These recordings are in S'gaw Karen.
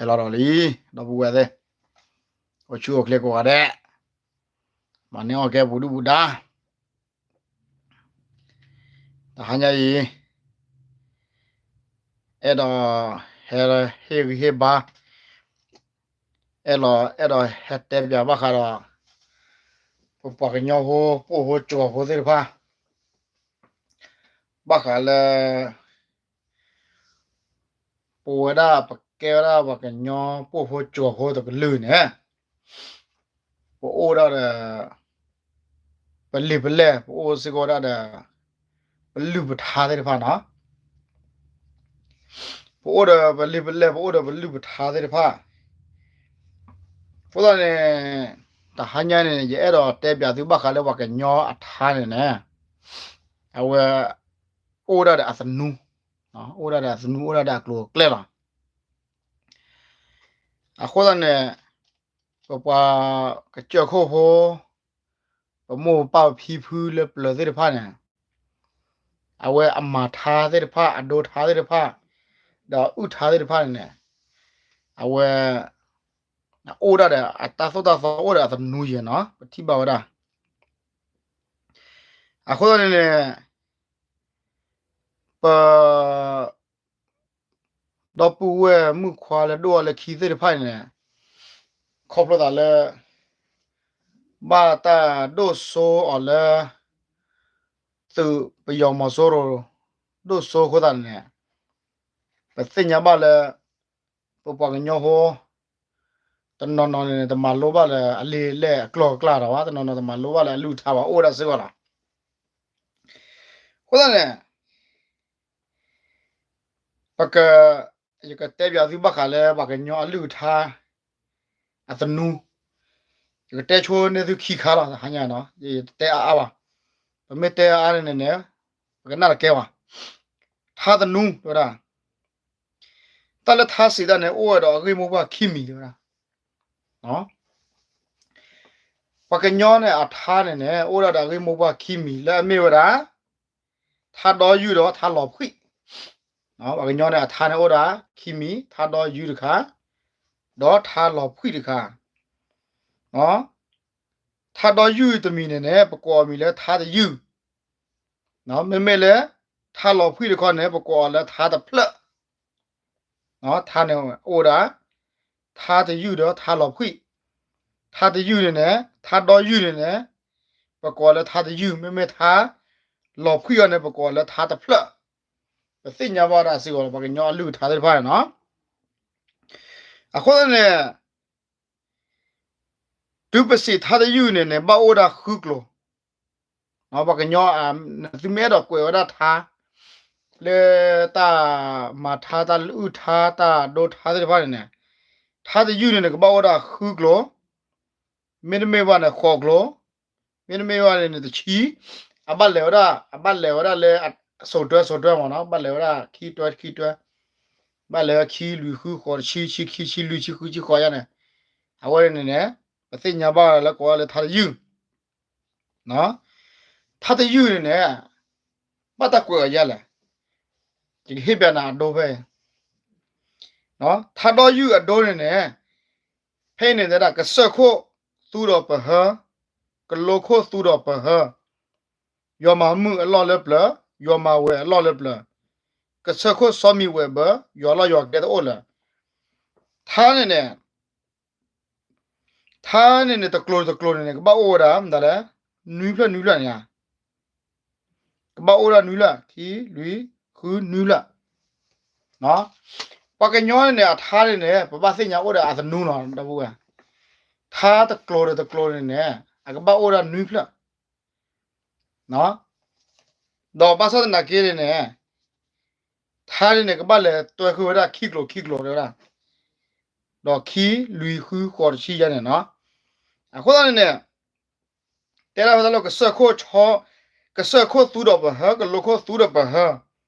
ဟဲလီၤဒီးလံ, ဒီပုၢ်ဝဲၢ်သ့ၣ်, အိၣ်ဆူၣ်အိၣ်ချ့ကိးဂၤဒဲး, မၤန့ၢ်အီၣ်ကဲပှၤဒုၣ်ပှၤဒါ, တဟါညါအံၤ အဲၣ်ဒိး ဟဲဟ့ၣ်ဂံၢ်ဟ့ၣ်ဘါ, အဲၣ်ဒိး အဲၣ်ဒိးဟဲတဲပၠးဘၣ်ဃးဒီး ပပှၤကညီဖိ ပှိၢ်ဖိကၠီၤဖိသ့ၣ်တဖၣ်, ဘၣ်ဃးလၢ ပဝဲဒၣ် ပကဲဝဲဒၣ်ပှၤကညီ ပှိၢ်ဖိကၠီၤဖိတကလုာ်န့ၣ်, ပအိၣ်ဒၣ်ဒီး ပလံာ်ပလဲၢ်, ပအိၣ်စ့ၢ်ကီးဒၣ်ဒီး ပလုၢ်ပထါသ့ၣ်တဖၣ်နီၤ, ပအိၣ်ဒီးပလံာ်ပလဲၢ်, ပအိၣ်ဒီးပလုၢ်ပထါသ့ၣ်တဖၣ်, အဃိသတးန့ၣ် တဟါညါန့ၣ် ယအဲၣ်ဒိးတဲပၠးသုဘၣ်ဃးလၢပှၤကညီအထါန့ၣ်န့ၣ်, အဝဲ အိၣ်ဒၣ်ဒီးအသနူ, အိၣ်ဒၣ်ဒီးအသနူ အိၣ်ဒၣ်ဒီးအကျိၤအကျဲလီၤ. အဃိသတးန့ၣ် ပပှၤကစၢၢ်ခိၣ်ဖိ ပမိၢ်ပပၢ်ပဖံဖုလၢပျၢၤသ့ၣ်တဖၣ်န့ၣ်, အဝဲအမၤထါသ့ၣ်တဖၣ်, အဒိထါသ့ၣ်တဖၣ်, ဒီးအအုၣ်ထါသ့ၣ်တဖၣ်န့ၣ်န့ၣ်, အဝဲ အိၣ်ဒၣ်ဒီးအတၢ်သိၣ်တၢ်သီ အိၣ်ဒီးအသနူယဲၢ်နီၤ, ပထံၣ်ဘၣ်ဝဲဒၣ်. အဃိသတးန့ၣ်န့ၣ် ပ ဒီပုၢ်ဝဲၢ်မုၣ်ခွါလၢဒိၣ်အီၤလၢခံသ့ၣ်တဖၣ်န့ၣ်န့ၣ်, ခီဖျိသးလၢ ဘၣ်တၢ်ဒိၣ်စိအီၤလၢ သုးပယီၤမီၤစိရိၤ ဒိၣ်စိအဃိသတးန့ၣ်န့ၣ်, ပသ့ၣ်ညါဘၣ်လၢ ပပှၤကညီဖိ တနီၤနီၤန့ၣ်န့ၣ် တမၤလိဘၣ်လၢအလံာ်လဲၢ်အကျိၤအကျဲဒီးဘၣ်, တနီၤနီၤတမၤလိဘၣ်လၢအလုၢ်အထါဘၣ်, အိၣ်ဝဲဒၣ်စ့ၢ်ကီးလီၤ. အဃိသတးန့ၣ် ပက ယကတဲပၠးသုဘၣ်ဃးလၢပှၤကညီအလုၢ်အထါ အသနူ, ယကတဲဆိန့ၢ်သုခံခါလီၤ, တဟါညါနီၤ, ယတတဲအါအါဘၣ်. ပမ့ၢ်တဲအါအါန့ၣ်န့ၣ်န့ၣ် ပကနၣ်တကဲဘၣ်. ထါသနူ တဲဝဲဒၣ်, တၢ်လၢထါစံးတၢ်န့ၣ် အိၣ်ဝဲဒီးအဂ့ၢ်မိၢ်ပှၢ်ခံမံၤ တဲဝဲဒၣ်. ပှၤကညီန့ၣ်အထါန့ၣ်န့ၣ် အိၣ်ဒၣ်ဒီးအဂ့ၢ်မိၢ်ပှၢ်ခံမံၤ လၢအမ့ၢ်ဝဲဒၣ် ထါဒီယုၢ်ဒီးထါလီၤဖှံၣ်. ပှၤကညီန့ၣ်အထါန့ၣ်အိၣ်ဒၣ်ခံမံၤ, ထါဒီယုၢ်တခါ, ဒီးထါလီၤဖှံၣ်တခါ. ထါဒီယုၢ်တမံၤန့ၣ်န့ၣ် ပကိးအမံၤလၢထါတယုၢ်, မ့မ့ၢ်လၢ ထါလီၤဖှံၣ်တခါန့ၣ် ပကိးအီၤလၢထါတဖျၢၣ်. ထါန့ၣ်အိၣ်ဝဲဒၣ် ထါတယုၢ်ဒီးထါလီၤဖှံၣ်. ထါတယုၢ်န့ၣ်န့ၣ် ထါဒီယုၢ်န့ၣ်န့ၣ် ပကိးအီၤလၢထါတယုၢ်, မ့မ့ၢ်ထါလီၤဖှံၣ်အီၤန့ၣ် ပကိးအီၤလၢထါတဖျၢၣ်. ပသ့ၣ်ညါဘၣ်ဒၣ်စ့ၢ်ကီးလီၤ ပှၤကညီအလုၢ်အထါသ့ၣ်တဖၣ်န့ၣ်နီၤ. အဃိသတးန့ၣ် တုၤပစံးထါတယုၢ်န့ၣ်န့ၣ် ဘၣ်အိၣ်ဝဲဒၣ်ဃုကျိၤ. ပှၤကညီ သုမ့ၢ်အဲၣ်ဒိးကွဲးဝဲဒၣ်ထါ လၢတၢ်မၤထါ တၢ်လုၢ်ထါ တၢ်ဒိထါသ့ၣ်တဖၣ်န့ၣ်န့ၣ်, ထါတယုၢ်န့ၣ်န့ၣ် ကဘၣ်အိၣ်ဝဲဒၣ်ဃုကျိၤ, မ့တမ့ၢ်ဘၣ်န့ၣ် ဃိးကျိၤ, မ့တမ့ၢ်ဘၣ်န့ၣ်န့ၣ် တဆံ, အဘၣ်လဲၤဝဲဒၣ် အဘၣ်လဲၤဝဲဒၣ်လၢ စိၤတွဲစိၤတွဲမ့ၢ်နီၤ, ဘၣ်လဲၤဝဲဒၣ်ခံတွဲခံတွဲ, ဘၣ်လဲၤဝဲခံလွံၢ်ဃုဃိးတဆံ ဆံခံ ဆံလွံၢ် ဆံဃု ဆံဃိးယါန့ၣ်, အဝဲန့ၣ်န့ၣ် ပသ့ၣ်ညါဘၣ်လၢကိးဝဲလၢထါတယုၢ်. ထါတယုၢ်န့ၣ်န့ၣ် ဘၣ်တၢ်ကွဲးအီၤယါလဲၣ်. ယကဟ့ၣ်ပျးနၤအဒိဖဲအံၤ, ထါဒီယုၢ်အဒိန့ၣ်န့ၣ် ဖဲအံၤန့ၣ်တဲဒၣ် ကစၢၢ်ခိၣ်သူဒီးပဟၢ, ကလိခိၣ်သူဒီးပဟၢ, ယွၤမၤမုာ်အလီၢ်လၢပျၢၤ, ယွၤမၤဝဲၤအလီၢ်လၢပျၢၤ, ကစၢၢ်ခိၣ်ဆီမံၤဝဲၤဘၢ, ယွၤလီၢ်ယွၤကျဲတအိၣ်လၢၤ. ထါန့ၣ်န့ၣ် ထါန့ၣ်န့ၣ် တကျိၤတကျိၤန့ၣ်န့ၣ် ကဘၣ်အိၣ်ဝဲဒၣ် မတၤလဲၣ်, နွံဖျၢၣ်နွံဖျၢၣ်န့ၣ်ဧါ, ကဘၣ်အိၣ်ဒၣ်နွံဖျၢၣ် ခံ လွံၢ် ဃု နွံဖျၢၣ်. ပှၤကညီန့ၣ်န့ၣ် အထါန့ၣ်န့ၣ် ပဘၣ်သ့ၣ်ညါအိၣ်ဒီးအသနူနီၤ ဒီပုၢ်ဝဲၢ်, ထါတကျိၤဒီးတကျိၤန့ၣ်န့ၣ် အကဘၣ်အိၣ်ဒၣ်နွံဖျၢၣ် ဒီးဘၣ်ဆၣ်သနာ်က့န့ၣ်န့ၣ် ထါန့ၣ်န့ၣ် ကဘၣ်လဲၤတွဲဃုာ်ဝဲဒၣ်ခံကျိၤခံကျိၤတဲဝဲဒၣ်, ဒီးခံ လွံၢ် ဃု ဃိး တဆံယါန့ၣ်နီၤ. အဃိသတးန့ၣ်န့ၣ် တဲဒၣ်ဖဲတၢ်လၢ ကစၢၢ်ခိၣ်သူဒီးပဟၢ, ကလိခိၣ်သူဒီးပဟၢ,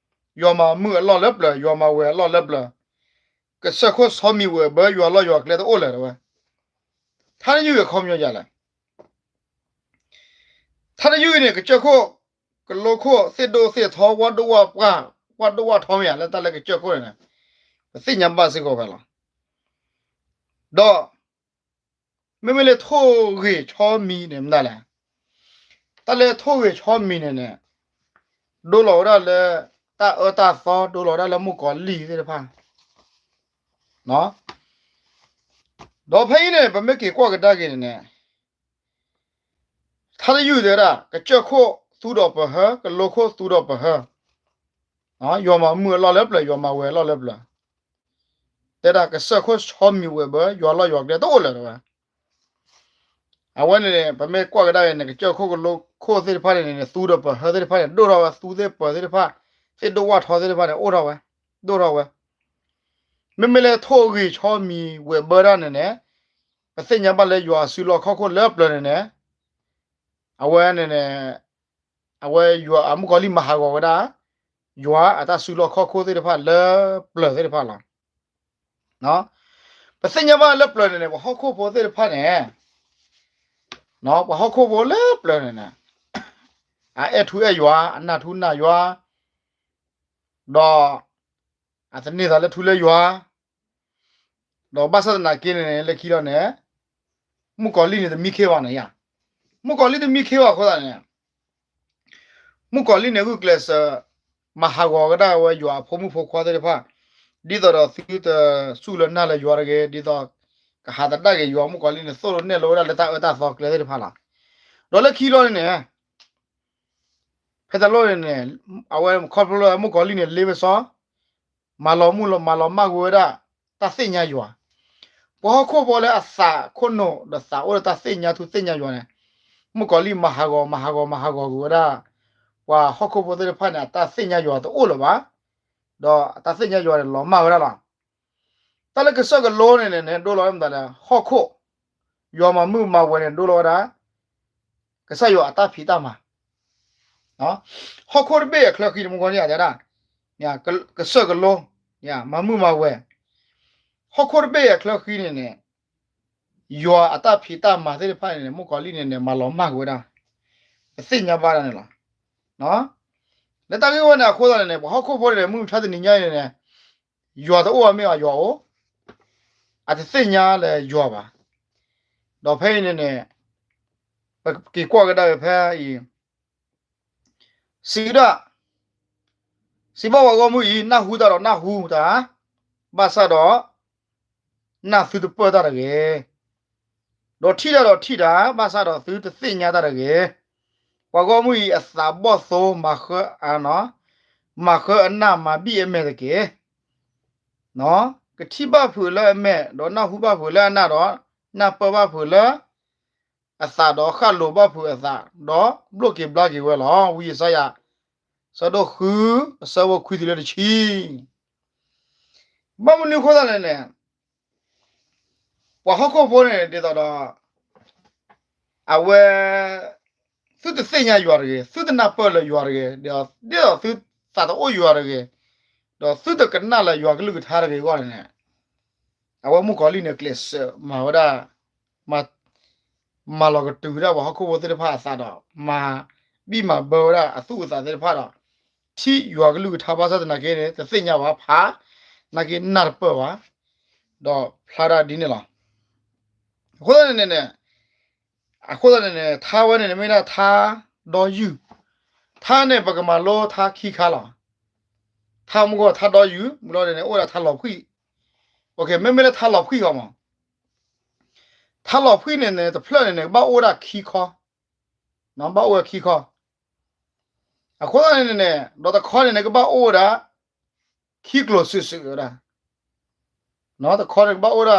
ယွၤမၤမုာ်အလီၢ်လၢပျၢၤ, ယွၤမၤဝဲၤအလီၢ်လၢပျၢၤ, ကစၢၢ်ခိၣ်ဆီမံၤဝဲၤဘၢ, ယွၤလီၢ်ယွၤကျဲတအိၣ်လၢၤတဲဝဲ. ထါတယုၢ်အခီပညီယါလဲၣ်. ထါတယုၢ်အံၤန့ၣ် ကစၢၢ်ခိၣ် ကလိခိၣ် သ့ၣ်ဒိၣ်သ့ၣ်ထီ ဝၣ်ဒိၣ်ဝၣ်ပှၢ် ဝၣ်ဒိၣ်ဝၣ်ထီမ့ၢ်ဧါ လၢတၢ်လၢကစၢၢ်ခိၣ်န့ၣ်န့ၣ် ပသ့ၣ်ညါဘၣ်စ့ၢ်ကီးဖဲလီၤ. ဒီး မ့မ့ၢ်လၢထိၣ်ဂ့ၤဆီမံၤန့ၣ်မတၤလဲၣ်, တၢ်လၢထိၣ်ဂ့ၤဆီမံၤန့ၣ်န့ၣ် ဒိလီၤဝဲဒၣ်လၢ တၢ်အၢတၢ်သီ ဒိလီၤဝဲဒၣ်လၢမုၣ်ကီၤလံၢ်သ့ၣ်တဖၣ်, ဒီးဖဲအံၤန့ၣ် ပမ့ၢ်က့ၤကွၢ်ကဒါက့ၤန့ၣ်န့ၣ် ထါတယုၢ်တဲဝဲဒၣ် ကစၢၢ်ခိၣ်သူဒီးပဟၢ, ကလိခိၣ်သူဒီးပဟၢ, ယွၤမၤမုာ်အလီၢ်လၢပျၢၤ, ယွၤမၤဝဲၤအလီၢ်လၢပျၢၤ, တဲဒၣ်ကစၢၢ်ခိၣ်ဆီမံၤဝဲၤဘၢ ယွၤလီၢ်ယွၤကျဲတအိၣ်လၢၤဝဲ. အဝဲန့ၣ်န့ၣ် ပမ့ၢ်ကွၢ်ကဒါအံၤန့ၣ် ကစၢၢ်ခိၣ်ကလိခိၣ်သ့ၣ်တဖၣ်န့ၣ်န့ၣ် သူဒီးပဟၢသ့ၣ်တဖၣ်န့ၣ် ဒိၣ်ထီၣ်ဝဲ, သူသ့ၣ်ပၢၤသ့ၣ်တဖၣ်, သ့ၣ်ဒိၣ်ဝၣ်ထီသ့ၣ်တဖၣ်န့ၣ် အိၣ်ထီၣ်ဝဲ, ဒိၣ်ထီၣ်ဝဲ. မ့မ့ၢ်လၢထိၣ်ဂ့ၤဆီမံၤဝဲၤဘၢဒၣ်န့ၣ်န့ၣ် ပသ့ၣ်ညါဘၣ်လၢယွၤအစုလီၢ်ခီၣ်ခိၣ်လၢပျၢၤန့ၣ်န့ၣ် အဝဲန့ၣ်န့ၣ် အဝဲယွၤအမုၣ်ကီၤလံၢ်မၤဟးဂီၤဝဲဒၣ် ယွၤအတၢ်စုလီၢ်ခီၣ်ခိၣ်သ့ၣ်တဖၣ်လၢပျၢၤသ့ၣ်တဖၣ်လီၤ. ပသ့ၣ်ညါဘၣ်လၢပျၢၤန့ၣ်န့ၣ် ပှၤဟီၣ်ခိၣ်ဖိသ့ၣ်တဖၣ်န့ၣ်, ပှၤဟီၣ်ခိၣ်ဖိလၢပျၢၤန့ၣ်န့ၣ် အအဲၣ်ထူအဲၣ်ယွၤ, အနၢ်ထူနၢ်ယွၤ, ဒီးအသန့ၤသးလၢထူလၢယွၤ, ဒီးဘၣ်ဆၣ်သနာ်က့န့ၣ်န့ၣ် လၢခံလီၤန့ၣ် မုၣ်ကီၤလံၢ်န့ၣ်တမံခ့ဘၣ်န့ၣ်ဧါ, မုၣ်ကီၤလံၢ်တမံခ့ဘၣ်အဃိသတးန့ၣ် မုၣ်ကီၤလံၢ်န့ၣ်ဂုာ်ကျဲးစၢး မၤဟးဂီၤကဒါဝဲယွၤအဖိမုၣ်ဖိခွါသ့ၣ်တဖၣ်, ဒ်သိးဒီးသုတစူၢ်လၢနၢ်လၢယွၤတဂ့ၤ, ဒ်သိးကဟးသဒၣ်က့ၤယွၤ, မုၣ်ကီၤလံၢ်န့ၣ်သိၣ်လိနဲၣ်လိဝဲဒၣ်လၢတၢ်အၢတၢ်သီကျဲသ့ၣ်တဖၣ်လီၤ. ဒီးလၢခံလီၤန့ၣ်န့ၣ် ဖဲတၢ်လီၢ်န့ၣ်န့ၣ် အဝဲခီဖျိလၢမုၣ်ကီၤလံၢ်န့ၣ်လ့ပစီ မၤလီၤမုၢ်လီၤ မၤလီၤမၢ်ကွံာ်ဝဲဒၣ် တၢ်သ့ၣ်ညါယွၤ, ပှၤဟီၣ်ခိၣ်ဖိလၢအသးခိၣ်နူာ်ဒီးသးအိၣ်ဒီးတၢ်သ့ၣ်ညါထူသ့ၣ်ညါယွၤန့ၣ်, မုၣ်ကီၤလံၢ်မၤဟးဂီၤ မၤဟးဂီၤ မၤဟးဂီၤကွံာ်ဝဲဒၣ် ပှၤဟီၣ်ခိၣ်ဖိသ့ၣ်တဖၣ်န့ၣ် အတၢ်သ့ၣ်ညါယွၤတအိၣ်လၢၤဘၣ်, ဒီးအတၢ်သ့ၣ်ညါယွၤန့ၣ်လီၤမၢ်ဝဲဒၣ်လီၤ. တၢ်လၢကစၢၢ်ကလိန့ၣ်န့ၣ် ဒိလီၤဝဲဒၣ်မတၤလဲၣ်, ဟီၣ်ခိၣ်, ယွၤမၤမုၢ်မၤဝဲၤန့ၣ် ဒိလီၤဝဲဒၣ် ကစၢ်ယွၤအတၢ်ဖံးတၢ်မၤ, ဟီၣ်ခိၣ်တဘ့ၣ်အချၢဃံန့ၣ် မုၣ်ကီၤလံၢ်တဲဒၣ်, ကစၢၢ်ကလိ, မၤမုၢ်မၤဝဲၤ, ဟီၣ်ခိၣ်တဘ့ၣ်အချၢဃံန့ၣ်န့ၣ် ယွၤအတၢ်ဖံးတၢ်မၤသ့ၣ်တဖၣ်န့ၣ်န့ၣ် မုၣ်ကီၤလံၢ်န့ၣ်န့ၣ် မၤလီၤမၢ်ကွံာ်ဝဲဒၣ်, ပသ့ၣ်ညါဘၣ်ဒၣ်န့ၣ်လီၤ. လၢတၢ်ဂ့ၢ်ဝဲန့ၣ်အဃိသတးန့ၣ်န့ၣ် ပှၤဟီၣ်ခိၣ်ဖိန့ၣ် မုၢ်မဆါတနံၤညါအံၤန့ၣ်န့ၣ် ယွၤတအိၣ်ဘၣ်မ့ၢ်အီၤယွၤအိၣ်, အတသ့ၣ်ညါလၢယွၤဘၣ်. ဒီးဖဲအံၤန့ၣ်န့ၣ် ပက့ၤကွၢ်ကဒါက့ၤဖဲအံၤ, စံးဒၣ်, စံးဘၣ်ပှၤဂီၢ်မုၢ်အံၤ, နၢ်ဟူတၢ်ဒီးနၢ်ဟူတၢ်, ဘၣ်ဆၣ်ဒီး နၢ်သုတပၢၢ်တၢ်တဂ့ၤ, ဒီးထံၣ်တၢ်ဒီးထံၣ်တၢ်, ဘၣ်ဆၣ်ဒီးသုတသ့ၣ်ညါတၢ်တဂ့ၤ. ပှၤဂီၢ်မုၢ်အံၤအသးဘီၣ်သိ မၤဃၢအနၢ် မၤဘံၣ်အမဲာ်တက့ၢ်. ကထံၣ်ဘၣ်ဖုးလၢအမဲာ်, ဒီးနၢ်ဟူဘၣ်ဖုးလၢအနၢ်ဒီး, နၢ်ပၢၢ်ဘၣ်ဖုးလၢအသးဒီး ဃၣ်လိၤဘၣ်ဖုးအသး, ဒီးဘျိၣ်က့ၤဘျါက့ၤဝဲလီၤ. ဝံယၡါယၤ ဆၢဒိၣ်ဃု အဆၢဖိခွံတုၤလၢတဆံ. ဘၣ်မနုၤအဃိသတးန့ၣ်န့ၣ် ပှၤဟီၣ်ခိၣ်ဖိန့ၣ် ဒ်သိးဒီး အဝဲ သုတသ့ၣ်ညါယွၤတဂ့ၤ, သုတနၢ်ပၢၢ်လၢယွၤတဂ့ၤ, ဒ်သိးသုသးတအိၣ်ယွၤတဂ့ၤ, ဒီးသုတကနၣ်လၢယွၤကလုၢ်ကထါတဂ့ၤအဂီၢ်န့ၣ်န့ၣ်, အဝဲမုၣ်ကီၤလံၢ်န့ၣ် ကျဲးစၢးမၤဝဲဒၣ် မၤလီၤကတုၤဝဲဒၣ်ပှၤဟီၣ်ခိၣ်ဖိသ့ၣ်တဖၣ်အသးဒီး မၤဘံၣ်မၤဘၢဝဲဒၣ်အသူၣ်အသးသ့ၣ်တဖၣ်ဒီး ထံၣ်ယွၤကလုၢ်ကထါဘၣ်ဆၣ်သနာ်က့န့ၣ် တသ့ၣ်ညါဘၣ်ဖး, နာ်က့နၢ်တပၢၢ်ဘၣ်, ဒီးဖျါဒၣ်ဒ်န့ၣ်လီၤ. အဃိသတးန့ၣ်န့ၣ် အဃိသတးန့ၣ်န့ၣ် ထါဝဲန့ၣ်န့ၣ်မ့ၢ်ဒၣ်ထါဒီယုၢ်, ထါန့ၣ် ပကမၤလိထါခံခါလီၤ. ထါမုၢ်ဂီၢ်ထါဒီယုၢ်, မုၢ်လီၤန့ၣ်န့ၣ် အိၣ်ဝဲဒၣ်ထါလီၤဖှံၣ်, မ့မ့ၢ်လၢထါလီၤဖှံၣ်ဃီမး, ထါလီၤဖှံၣ်န့ၣ်န့ၣ် တဖျၢၣ်န့ၣ်န့ၣ် ကဘၣ်အိၣ်ဝဲဒၣ်ခံခီ, ဘၣ်အိၣ်ဝဲခံခီ, အဃိသတးန့ၣ်န့ၣ် ဒီးတခီန့ၣ်န့ၣ် ကဘၣ်အိၣ်ဝဲဒၣ် ခံကျိၤစုာ်စုာ်ဝဲဒၣ်, တခီန့ၣ်ကဘၣ်အိၣ်ဝဲဒၣ်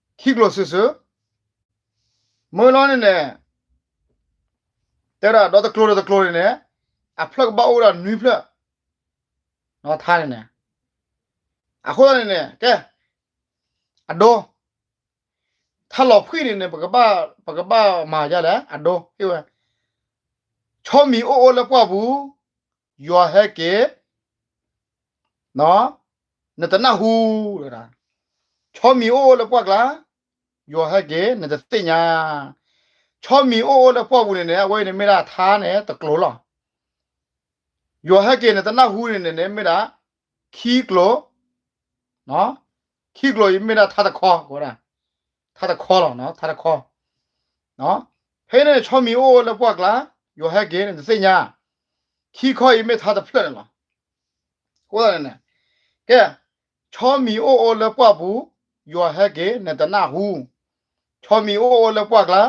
ခံကျိၤစုာ်စုာ်, မုၢ်လီၤန့ၣ်န့ၣ် တဲဝဲဒၣ် ဒီးတကျိၤဒီးတကျိၤန့ၣ်န့ၣ် အဖျၢၣ်ကဘၣ်အိၣ်ဝဲဒၣ်နွံဖျၢၣ်, ထါန့ၣ်န့ၣ်, အဃိသတးန့ၣ်န့ၣ် ကဲ အဒိ ထါလီၤဖှံၣ်န့ၣ်န့ၣ် ပကဘၣ်မၤဒ်လဲၣ်, အဒိ ဟ့ၣ်ဝဲ, ဆီမံၤအိၣ်အိၣ်လၢပှၢ်ပူၤ, ယွၤဟဲက့ၤ, နတနၢ်ဟူ, ဆီမံၤအိၣ်အိၣ်လၢပှၢ်ကျါ, ယွၤဟဲက့ၤ နတသ့ၣ်ညါ, ဆီမံၤအိၣ်အိၣ်လၢပှၢ်ပူၤန့ၣ်န့ၣ် အဝဲအံၤန့ၣ်မ့ၢ်ဒၣ်ထါန့ၣ်တကျိၤလီၤ. ယွၤဟဲက့ၤ နတနၢ်ဟူန့ၣ်န့ၣ် မ့ၢ်ဒၣ် ခံကျိၤ, ခံ ခံကျိၤအံၤမ့ၢ်ဒၣ်ထါတခီ, ထါတခီလီၤ, ထါတခီ. ဖဲန့ၣ် ဆီမံၤအိၣ်အိၣ်လၢပှၢ်ကျါ, ယွၤဟဲက့ၤနတသ့ၣ်ညါ. ခံခီအံၤမ့ၢ်ထါတဖျၢၣ်န့ၣ်လီၤ. အဃိသတးန့ၣ်န့ၣ်, ကဲ, ဆီမံၤအိၣ်အိၣ်လၢပှၢ်ပူၤ, ယွၤဟဲက့ၤနတနၢ်ဟူ. ဆီမံၤအိၣ်အိၣ်လၢပှၢ်ကျါ,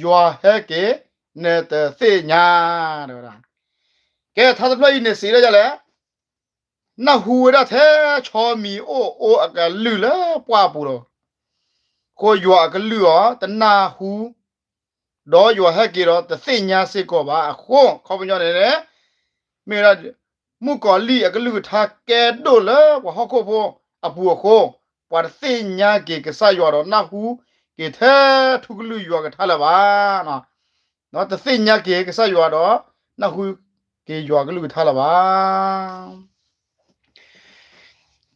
ယွၤဟဲက့ၤနတသ့ၣ်ညါ. ကဲ, ထါတဖျၢၣ်အံၤန့ၣ်စံးဒ်လဲၣ်, နၢ်ဟူဝဲဒၣ်ထဲဆီမံၤအိၣ်အိၣ်အကလုၢ်လၢပှၢ်ပူၤလီၤ. အဃိယွၤအကလုၢ်အီၤတနၢ်ဟူ, ဒီးယွၤဟဲက့ၤဒီးတသ့ၣ်ညါစ့ၢ်ကီးဘၣ်အဃိ, အခီပညီန့ၣ်န့ၣ်, မ့ၢ်ဝဲဒၣ် မုၣ်ကီၤလံၢ်အကလုၢ်ကထါကဲဒိၣ်လၢပှၤဟီၣ်ခိၣ်ဖိအပူၤအဃိ, ပှၤတသ့ၣ်ညါက့ၤကစၢ်ယွၤဒီးနၢ်ဟူက့ၤထဲထူကလုၢ်ယွၤကထါလၢၤဘၣ်. တသ့ၣ်ညါက့ၤကစၢ်ယွၤဒီးနၢ်ဟူက့ၤယွၤကလုၢ်ကထါလၢၤဘၣ်.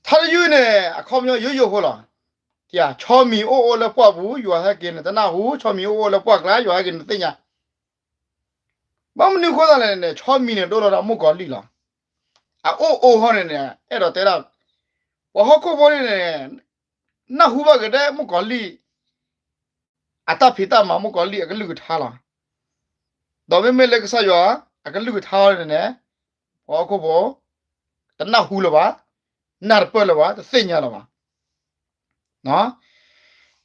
ထါတယုၢ်န့ၣ် အခီပညီယိယိဖိလီၤ. ဆီမံၤအိၣ်အိၣ်လၢပှၢ်ပူၤ, ယွၤဟဲက့ၤနတနၢ်ဟူ, ဆီမံၤအိၣ်အိၣ်လၢပှၢ်ကျါ, ယွၤဟဲက့ၤနတသ့ၣ်ညါ. ဘၣ်မနုၤအဃိသတးလဲၣ်န့ၣ်, ဆီမံၤန့ၣ် ဒိလီၤဒီးမုၣ်ကီၤလံၢ်လီၤ. အအိၣ်အိၣ်ဟီန့ၣ်န့ၣ် အဲၣ်ဒိးတဲဒၣ်, ပှၤဟီၣ်ခိၣ်ဖိန့ၣ်န့ၣ် နၢ်ဟူဘၣ်က့ၤဒဲးမုၣ်ကီၤလံၢ် အတၢ်ဖံးတၢ်မၤ, မုၣ်ကီၤလံၢ်အကလုၢ်ကထါလီၤ. ဒီးမ့မ့ၢ်လၢကစၢ်ယွၤအကလုၢ်ကထါန့ၣ်န့ၣ်, ပှၤဟီၣ်ခိၣ်ဖိ တနၢ်ဟူလၢၤဘၣ်, နၢ်တပၢၢ်လၢၤဘၣ်, တသ့ၣ်ညါလၢၤဘၣ်.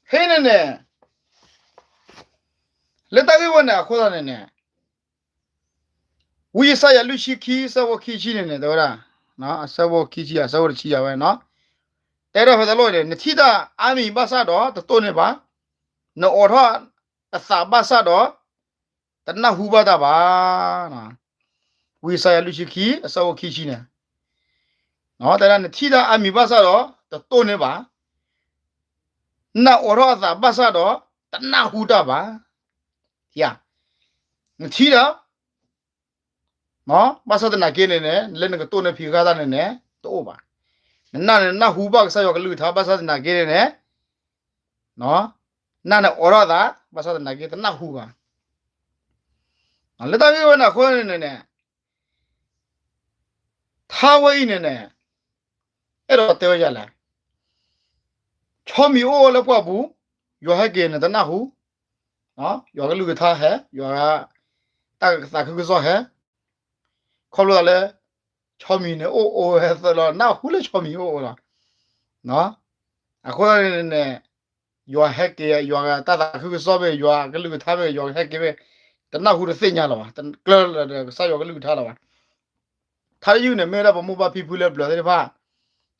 ဖဲန့ၣ်န့ၣ်, လၢတၢ်ဂ့ၢ်ဝဲန့ၣ်အဃိသတးန့ၣ်န့ၣ်, ဝံယၡါယၤလွံၢ်ဆံခံ အဆၢဖိခံဆံန့ၣ်န့ၣ် တဲဝဲဒၣ်, အဆၢဖိခံဆံ အဆၢဖိတဆံယၤဝဲန့ၣ်, တဲဒၣ်ဖဲတၢ်လီၢ်န့ၣ်, နထံၣ်တၢ်အါမံၤဘၣ်ဆၣ်ဒီးတတိၢ်န့ၢ်ဘၣ်, နအိးထီၣ်အသးဘၣ်ဆၣ်ဒီး တနၢ်ဟူဘၣ်တၢ်ဘၣ်. ဝံယၡါယၤလွံၢ်ဆံခံ အဆၢဖိခံဆံန့ၣ်, တဲဒၣ်နထံၣ်တၢ်အါမံၤဘၣ်ဆၣ်ဒီး တတိၢ်န့ၢ်ဘၣ်, နအိးထီၣ်အသးဘၣ်ဆၣ်ဒီး တနၢ်ဟူတၢ်ဘၣ်. နထံၣ်ဒီး ဘၣ်ဆၣ်သနာ်က့န့ၣ်န့ၣ်, လၢနကတိၢ်န့ၢ်ဖံးဃာ်တၢ်န့ၣ်န့ၣ် တအိၣ်ဘၣ်. နနၢ်န့ၣ်နၢ်ဟူဘၣ်ကစၢ်ယွၤကလုၢ်ကထါ ဘၣ်ဆၣ်သနာ်က့န့ၣ်န့ၣ်, နၢ်န့ၣ်အိးထီၣ်သး ဘၣ်ဆၣ်သနာ်က့တနၢ်ဟူဘၣ်. လၢတၢ်ဂ့ၢ်ဝဲန့ၣ်အဃိန့ၣ်န့ၣ်, ထါဝဲအံၤန့ၣ်န့ၣ်, အဲၣ်ဒိးတဲဝဲဒ်လဲၣ်, ဆီမံၤအိၣ်အိၣ်လၢပှၢ်ပူၤ, ယွၤဟဲက့ၤနတနၢ်ဟူ, ယွၤကလုၢ်ကထါဟဲ, ယွၤတၢ်သးခုကစီၣ်ဟဲ, ခီဖျိသးလၢ ဆီမံၤန့ၣ်အိၣ်အိၣ်ဝဲသၢလီၤ နၢ်ဟူလၢဆီမံၤအိၣ်အိၣ်လီၤ. အဃိန့ၣ်န့ၣ်, ယွၤဟဲက့ၤ ယွၤတၢ်သးခုကစီၣ်မ့ၢ်ဂ့ၤ ယွၤကလုၢ်ကထါမ့ၢ်ဂ့ၤ ယွၤဟဲက့ၤမ့ၢ်, တနၢ်ဟူတသ့ၣ်ညါလၢၤဘၣ်, တကျၢလၢၤဒီးကစၢ်ယွၤကလုၢ်ကထါလၢၤဘၣ်. ထါတယုၢ်န့ၣ် မ့ၢ်ဝဲဒၣ်ပမိၢ်ပၢ်ဖံဖုလၢပျၢၤသ့ၣ်တဖၣ်,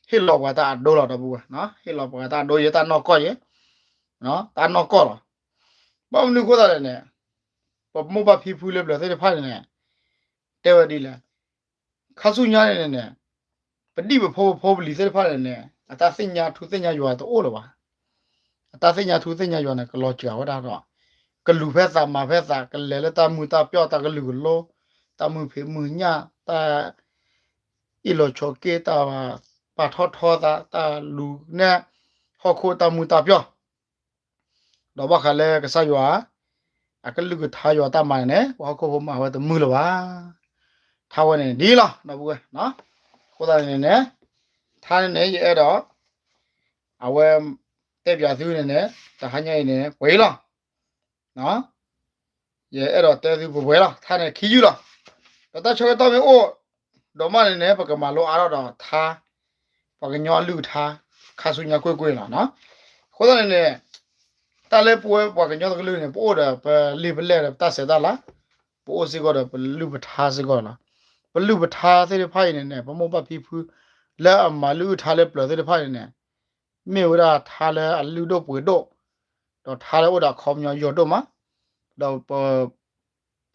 ဟ့ၣ်လီၤပှၤတၢ်အဒိလီၤ ဒီပုၢ်ဝဲၢ်, ဟ့ၣ်လီၤပှၤတၢ်အဒိယဲ တၢ်နီၢ်ကီၢ်ယဲ, တၢ်နီၢ်ကီၢ်လီၤ. ဘၣ်မနုၤအဃိသတးလဲၣ်န့ၣ်, ပမိၢ်ပၢ်ဖံဖုလၢပျၢၤသ့ၣ်တဖၣ်န့ၣ်န့ၣ်, တဲဝဲဒ်လဲၣ်, ခါဆူညါန့ၣ်န့ၣ်, ပဒံၣ်ပဖိပဖိပလံၤသ့ၣ်တဖၣ်န့ၣ်န့ၣ် အတၢ်သ့ၣ်ညါထူသ့ၣ်ညါယွၤတအိၣ်လၢၤဘၣ်. အတၢ်သ့ၣ်ညါထူသ့ၣ်ညါယွၤန့ၣ် ကလီၤစှၤဝဲဒၣ်ဒီး, ကလူၤဖဲသးမၤဖဲသး ကလဲၤလၢတၢ်မုာ်တၢ်ပျီၣ် တၢ်ကလုာ်ကလိ, တၢ်မုာ်ဖံးမုာ်ညၣ်, တၢ်အ့ၣ်လိာ်ဆိးက့, တၢ်ပာ်ထီၣ်ထီသး, တၢ်လူၤနဲၣ်ဟီၣ်ခိၣ်တၢ်မုာ်တၢ်ပျီၣ် ဒီးဘၣ်ဃးလၢကစၢ်ယွၤ အကလုၢ်ကထါယွၤတၢ်မၤန့ၣ်န့ၣ် ပှၤဟီၣ်ခိၣ်ဖိမၤဝဲတမုာ်လၢၤဘၣ်. ထါဝဲန့ၣ်ဒ်လီၤ ဒီပုၢ်ဝဲၢ်, အဃိသတးန့ၣ်န့ၣ်, ထါန့ၣ်န့ၣ် ယအဲၣ်ဒိး အဝဲ တဲပၠးသုန့ၣ်န့ၣ် တဟါညါအံၤန့ၣ် ပှဲၤလီၤ. ယအဲၣ်ဒိးတဲသုပှဲၤပှဲၤလီၤ. ထါန့ၣ်ခံယုၢ်လီၤ. ဒီးတၢ်ဆၢကတီၢ်မ့ၢ်အိၣ်ဒိၣ်မးန့ၣ်န့ၣ် ပကမၤလိအါထီၣ်ဒီးထါ, ပှၤကညီအလုၢ်အထါ ခါဆူညါကွ့ၢ်ကွ့ၢ်လီၤ. အဃိသတးန့ၣ်န့ၣ်, တၢ်လၢပဝဲပှၤကညီတကလုာ်န့ၣ် ပအိၣ်ဒီးပလံာ်ပလဲၢ်ဒီးပတၢ်ဆဲးတၢ်လၤ, ပအိၣ်စ့ၢ်ကီးဒီးပလုၢ်ပထါစ့ၢ်ကီးလီၤ. ပလုၢ်ပထါသ့ၣ်တဖၣ်အံၤန့ၣ်န့ၣ် ပမိၢ်ပၢ်ဖံဖု လၢအမၤလုၢ်အုၣ်ထါလၢပျၢၤသ့ၣ်တဖၣ်န့ၣ်န့ၣ်, မ့ၢ်ဝဲဒၣ်ထါလၢအလုၢ်ဒိၣ်ပှ့ၤဒိၣ်, ဒီးထါလၢအိၣ်ဒီးအခီပညီယိာ်ဒိၣ်မး, ဒီးပ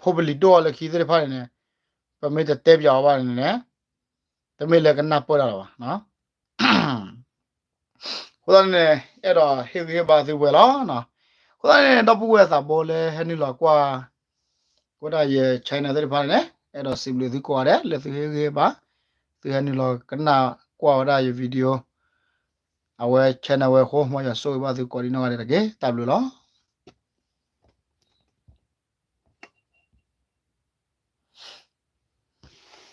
ဖိပလံၤဒိၣ်အီၤလၢခံသ့ၣ်တဖၣ်န့ၣ်န့ၣ်, ပမ့ၢ်တတဲပၠးအီၤဘၣ်န့ၣ်န့ၣ်, တမ့ၢ်လၢကနၢ်ပၢၢ်တၢ်လၢၤဘၣ်. အဃိသတးန့ၣ်န့ၣ် အဲၣ်ဒိးဟ့ၣ်ဂံၢ်ဟ့ၣ်ဘါသုဝဲလီၤ. အဃိသတးန့ၣ် ဒီပုၢ်ဝဲၢ်သးဘိလၢဟဲနုာ်လီၤကွၢ် ဝဲဒၣ်ယ channel သ့ၣ်တဖၣ်န့ၣ်န့ၣ် အဲၣ်ဒိးစံးဘျုးသုကိးဂၤဒဲး လၢသုဟ့ၣ်ဂံၢ်ဟ့ၣ်ဘါ, သုဟဲနုာ်လီၤကနၣ်ကွၢ်ဝဲဒၣ်ယ video အဝဲ channel ဝဲအဃိ မ်ယွၤဆိၣ်ဂ့ၤဘၣ်သုကိးဒံနီၢ်ဂၤဒဲးတက့ၢ်. တၢ်ဘျုးလီၤ.